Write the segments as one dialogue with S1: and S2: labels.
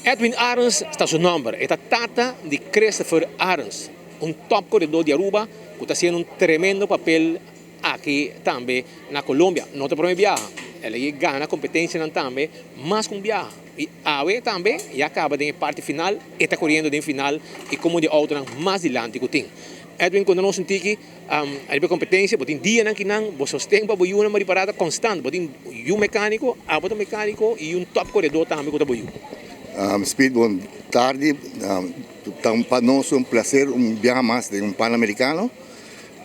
S1: Edwin Arends ta su nomber. E ta tata di Christopher Arends, un top koredó di Aruba ku ta hasiendo un tremendo papel aki tambe na Colombia. No ta prome biaha, el a gana kompetensianan tambe mas ku un biaha. I awe tambe ya kaba den e parti final, e ta koriendo den final i komo di outonan mas dilanti ku tin. Edwin konta nos un tiki ariba e kompetensia, bo tin dianan kinan bo sosten pa bo yunan bo ripará ta konstant, bo tin yu mekániko, abo ta mekániko i un tòp koredó tambe ku ta bo yu.
S2: Speed bon tardi, ta pa nos un plaser un biaha mas den un Panamericano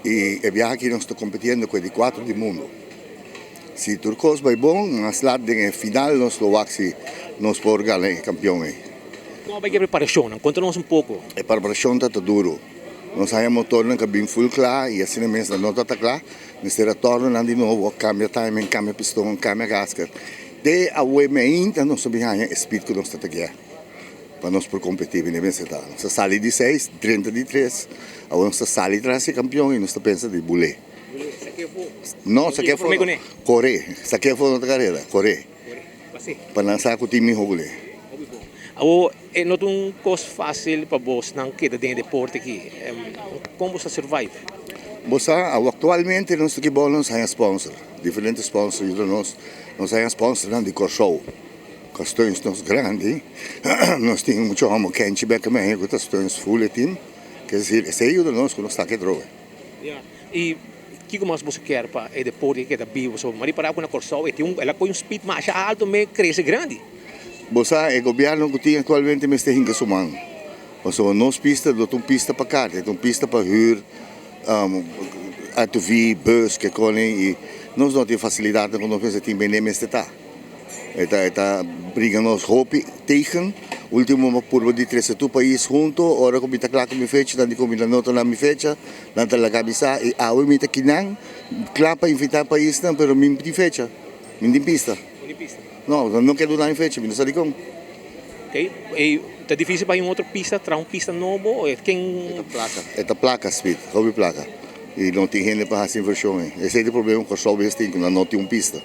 S2: i e biaha aki nos ta kompetiendo ku e di kuater di mundu. Si tur kos bai bon, mas lat den e final nos lo wak si nos por gana e kampion ei.
S1: Kon a bai ku e preparashonnan? Konta nos un poko.
S2: E preparashon ta ta duru. Nos haña motornan ku a bin ful kla i asina mes nan no ta ta kla. Mester a torna nan di nobo, kambia timing, kambia piston, kambia gasket. Te awe meinta nos a bin haña e speed ku nos ta ta guia pa nos por kompetí. Bini mester ta. Nos a sali di seis, drenta di tres. Awe nos ta sali tras e kampion i nos ta pensa di bul'é. No, saké afó no. Koré. Saké afó no ta karera. Koré. Pa nan sa ku tin mihó kuné.
S1: Awor, e no ta un kos fásil pa bosnan keda den e deporte aki. Kon bo sa survive?
S2: Bo sa, awor aktualmente nos ta kibou nos haña sponsor. Diferente sponsor yuda nos. Nos haña sponsornan di Kòrsou. Ku a steuns nos grandi. Nos tin muchu hòmber Kenchi Beckemeyer ku ta steuns ful e tim. Ke desir, esei yuda nos ku nos ta aki atrobe.
S1: Ya, i kiko mas boso kier pa e deporte keda bibo? Pasobra mi a ripará ku na Kòrsou e tin un, el a kohe un speed masha alto me krese grandi.
S2: Bo sa e gobièrnu ku tin aktualmente mester hinka su man. Pasobra nos pista no ta un pista pa kart, e ta un pista pa hür ATV, bus, ke kone i nos no tin fasilidatnan ku nos mester tin bende mester ta. E ta e ta bringa nos hopi tegen. Ultimo mi a purba di trese tur pais hunto, ora ku mi ta kla ku mi fecha nan di ku mi ta nota na mi fecha, nan ta laga mi sa i awe mi ta kinan kla pa invitá paisnan pero mi no tin fecha, mi no tin pista. No, nan no ke duna mi fecha, mi no sa dikon.
S1: Oké, i ta difisil pa hay un otro pista, traha un pista nobo o ken?
S2: E ta plaka, e ta plaka Smith, hopi plaka i no tin hende pa hasi invershon ei. Esei ta e problema ku Kòrsou bes tin ku nan no tin un pista.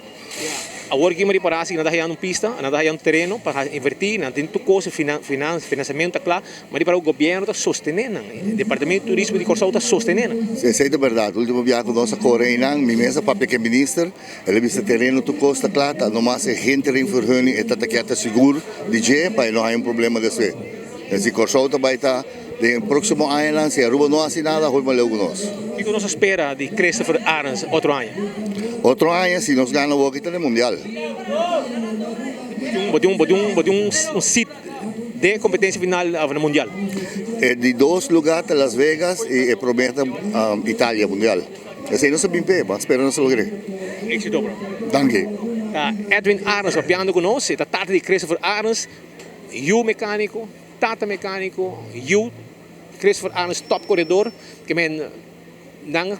S1: Awor ki mi ripará si nan ta haya un pista, nan ta haya un tereno pa invertí, nan tin tur kos, finansiamentu ta kla, mi ripará ku gobièrnu ta sostené nan, departamento di turismo di Kòrsou ta sostené nan.
S2: Si, esei ta bèrdat. Último biaha ku nos a kore einan, mi mes a papia ku e minister, el a bisa tereno tur kos ta kla, ta nomas e hentering-vergunning e ta ta kier ta sigur di dje pa e no haya un problema despues. Si Kòrsou ta bai ta Den e próksimo añanan, si Aruba no hasi nada, hopi mas leu ku nos.
S1: Kiko nos a spera di Christopher Arends otro aña?
S2: Otro aña, si nos gana wou kita den mundial.
S1: Bo tin un, bo tin un, bo tin un sit den e kompetensia final of na mundial?
S2: E di dos lugá ta Las Vegas i e promé ta Italia, mundial. Esei nos a bin p'e, bo spera nos a logr'é.
S1: Éxito bro.
S2: Danki.
S1: Ta Edwin Arends papiando ku nos, e ta tata di Christopher Arends, yu mekániko. Tata mecanico, yu Christopher Arends top corredor, ke men nan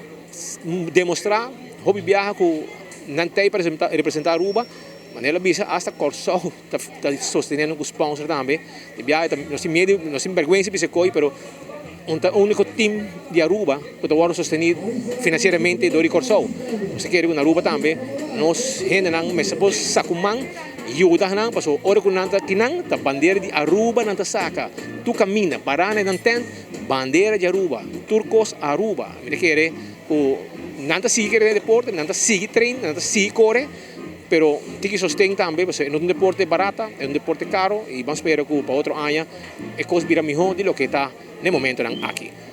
S1: demostra hopi biaha ku nan tei pa representa Aruba, manera el a bisa hasta Kòrsou ta sostene nan ku sponsor tambe, di biaha nos tin miedu, nos tin bergwensa bisa koi pero un ta unico team di Aruba ku ta wòrdu sosteni financieramente dor di Kòrsou, nos ta kere ku na Aruba tambe nos hendenan mester por sa ku man. Yuda nan pasobra ora ku nan ta kinan ta bandera di Aruba nan ta saka tur kaminda para na nan tent bandera di Aruba tur kos Aruba mi ta kere ku nan ta sigui kere den deporte nan ta sigui train nan ta sigui kore pero tin ki sosten tambe pasobra e no ta un deporte barata e un deporte karo i ban spera ku pa otro aña e kos bira miho di loke ta na e momentonan aki.